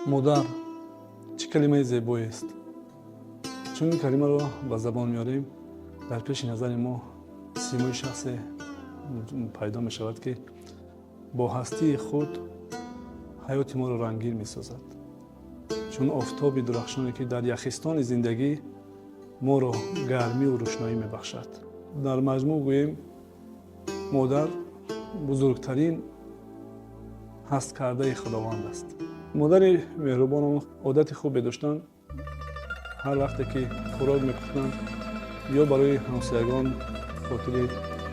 Модар чӣ калимаи зебоест! Чун ин калимаро ба забон меорем, дар пеши назари мо симои шахсе пайдо мешавад, ки бо ҳастии худ ҳаёти моро рангин месозад, чун офтоби дурахшоне, ки дар яхистони зиндагӣ моро гармию рӯшноӣ мебахшад. Дар маҷмӯъ гӯем, модар бузургтарин ҳасткардаи Худованд аст. Модари меҳрубонам одати хубе доштанд: ҳар вақте ки хӯрок мепухтанд, ё барои ҳамсоягон хотири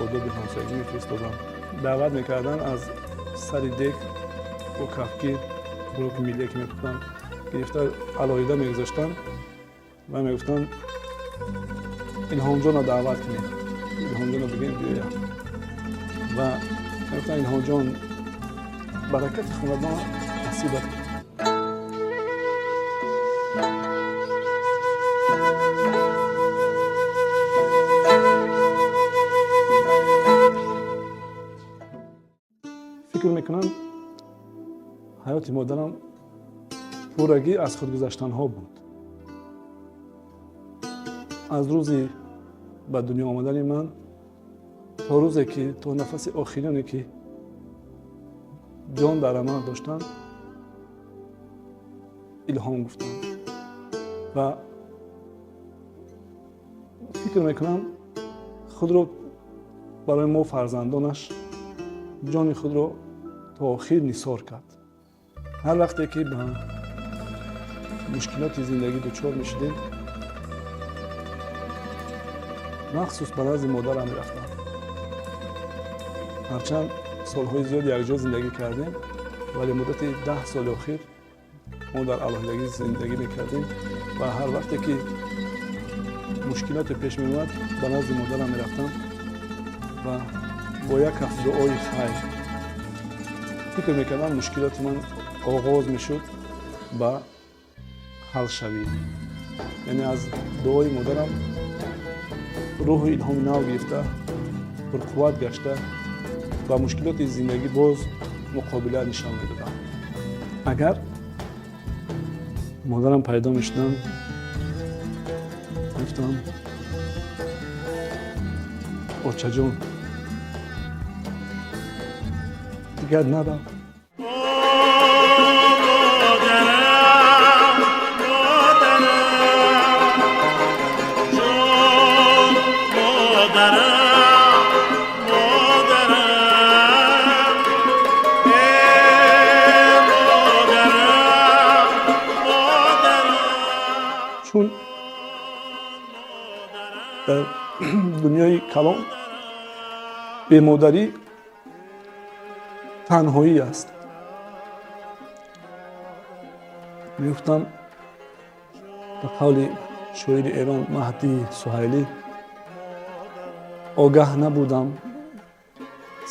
одоби ҳамсоягӣ мефиристоданд, даъват мекарданд, аз сари дег бо кафгир хӯроки миллие, ки мепухтанд, гирифта алоҳида мегузоштанд ва мегуфтанд: «Илҳомҷонро даъват кунед, Илҳомҷонро бигӯем биёяд». Ва мегуфтанд: «Илҳомҷон, баракати хонадон насибат». Фикр мекунам, ҳаёти модарам пуррагӣ аз худгузаштанҳо буд. Аз рӯзи ба дунё омадани ман то рӯзе ки, то нафаси охирине ки ҷон дар амал доштанд, Илҳом гуфтанд. Ва фикр мекунам, худро барои мо, фарзандонаш, ҷони худро то охир нисор кард. Ҳар вақте ки ба мушкилоти зиндагӣ дучор мешудем, махсус ба назди модарам мерафтам. Ҳарчанд солҳои зиёд якҷо зиндагӣ кардем, вале муддати 10 соли охир мо дар алоҳидагӣ зиндагӣ мекардем ва ҳар вақте ки мушкилоте пеш меомад, ба назди модарам мерафтам ва бо як ҳафт дуои хайр, фикр мекардам, мушкилоти ман оғоз мешуд ба ҳалшавӣ. Яъне аз дуои модарам рӯҳу илҳоми нав гирифта, пурқувват гашта, ба мушкилоти зиндагӣ боз муқобила нишон медодам. Агар модарам пайдо мешуданд, гуфтам: «Очаҷон, дигар нарав». Модарам, модарам, ҷон модарам, модарам, э модарам, модарам. Чун дар дунёи калон бемодарӣ танҳоӣ аст, мегуфтам, ба қавли шоири Эрон Маҳдӣ Суҳайлӣ: «Огаҳ набудам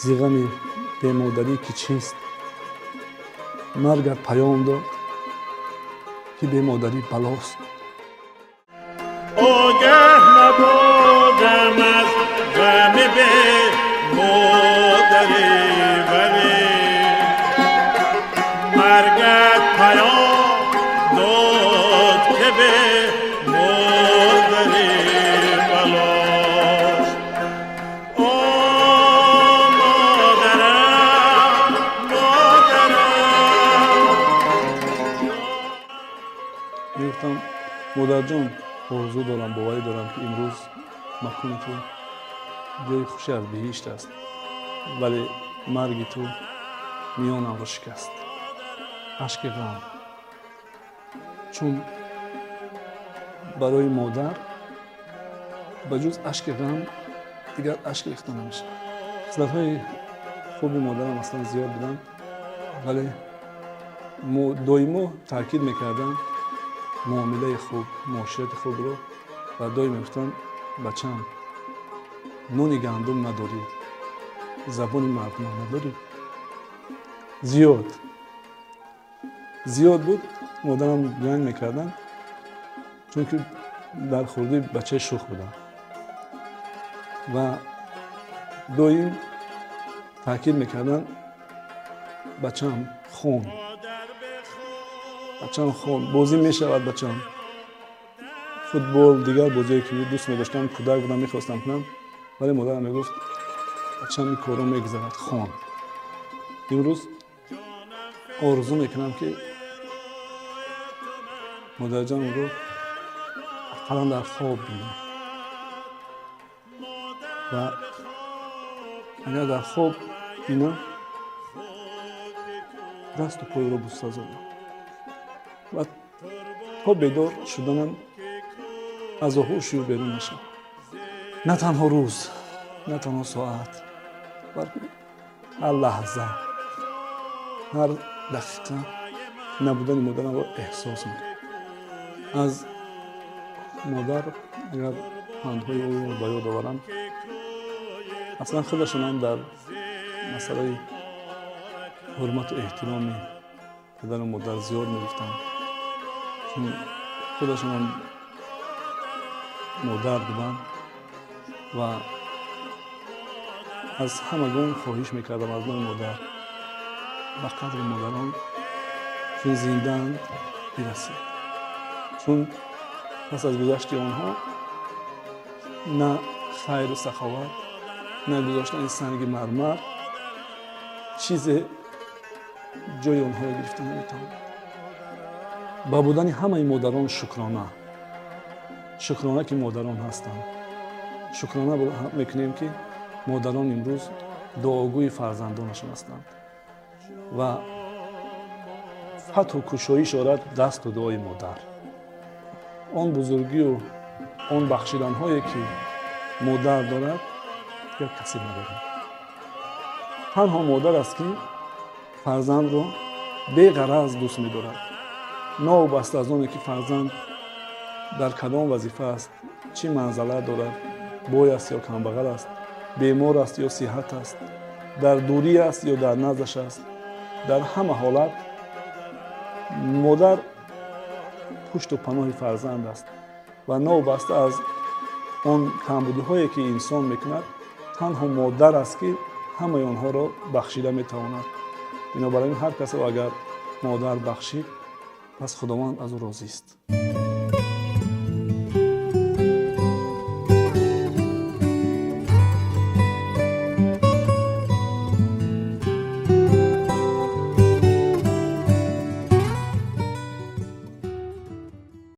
зи ғами бемодарӣ ки чист, маргат паём дод, ки бемодарӣ балост». Огаҳ набудам аз ғами бемодарӣ, вале маргат паём дод, ки бемодарӣ балост. О модарам, модарам. Мегуфтам: «Модарҷон, орзу дорам, боварӣ дорам, ки имрӯз макони ту ҷои хушӣ аз биҳишт аст, вале марги ту миёнамро шикаст». Ашки ғам, чун барои модар ба ҷуз ашки ғам дигар ашк рехта намешавад. Хислатҳои хуби модарам аслан зиёд буданд, вале доимо таъкид мекарданд муомилаи хуб, муоширати хубро ва доим мегуфтанд: «Бачам, нони гандум надорӣ, забони мардумон надорӣ». Зиёд зиёд буд. Модарам ҷанг мекарданд, чунки дар хурдӣ бачаи шӯх будам, ва доим таъкид мекарданд: «Бачам, хон». Бачам, хон, бозӣ мешавад, бачам, футбол, дигар бозиҳое ки дӯст медоштам, кӯдак будам, мехостам кунам, вале модарам мегуфт: «Бачам, ин корро мегузарад, хон». Имрӯз орзу мекунам, ки модарҷонро ақаллан дар хоб бинам ва агар дар хоб бинам, дасту пойро буса занам ва то бедор шуданам аз оғӯши ӯ берун нашавам. На танҳо рӯз, на танҳо соат, балки ҳар лаҳза, ҳар дақиқа набудани модарамро эҳсос мекунам. Аз модар агар пандҳои ӯро ба ёд оварам, аслан худашонам дар масъалаи ҳурмату эҳтироми падару модар зиёд мегуфтанд, чун худашонам модар буданд ва аз ҳамагон хоҳиш мекардам аз номи модар: ба қадри модарон, чун зиндаанд, бирасед, чун пас аз гузашти онҳо на хайру саховат, на гузоштани санги мармар чизе ҷои онҳоро гирифта наметавонад. Ба будани ҳамаи модарон шукрона, шукрона, ки модарон ҳастанд. Шукрона мекунем, ки модарон имрӯз дуогӯи фарзандонашон ҳастанд ва фатҳу кушоиш орад дасту дуои модар. Он бузургию он бахшиданҳое, ки модар дорад, дигар касе надорад. Танҳо модар аст, ки фарзандро беғараз дӯст медорад, новобаста аз оне ки фарзанд дар кадом вазифа аст, чӣ манзалат дорад, бой аст ё камбағал аст, бемор аст ё сиҳат аст, дар дурӣ аст ё дар наздаш аст. Дар ҳама ҳолат модар пушту паноҳи фарзанд аст ва новобаста аз он камбудиҳое, ки инсон мекунад, танҳо модар аст, ки ҳамаи онҳоро бахшида метавонад. Бинобар ин, ҳар касро агар модар бахшид, пас Худованд аз ӯ розист.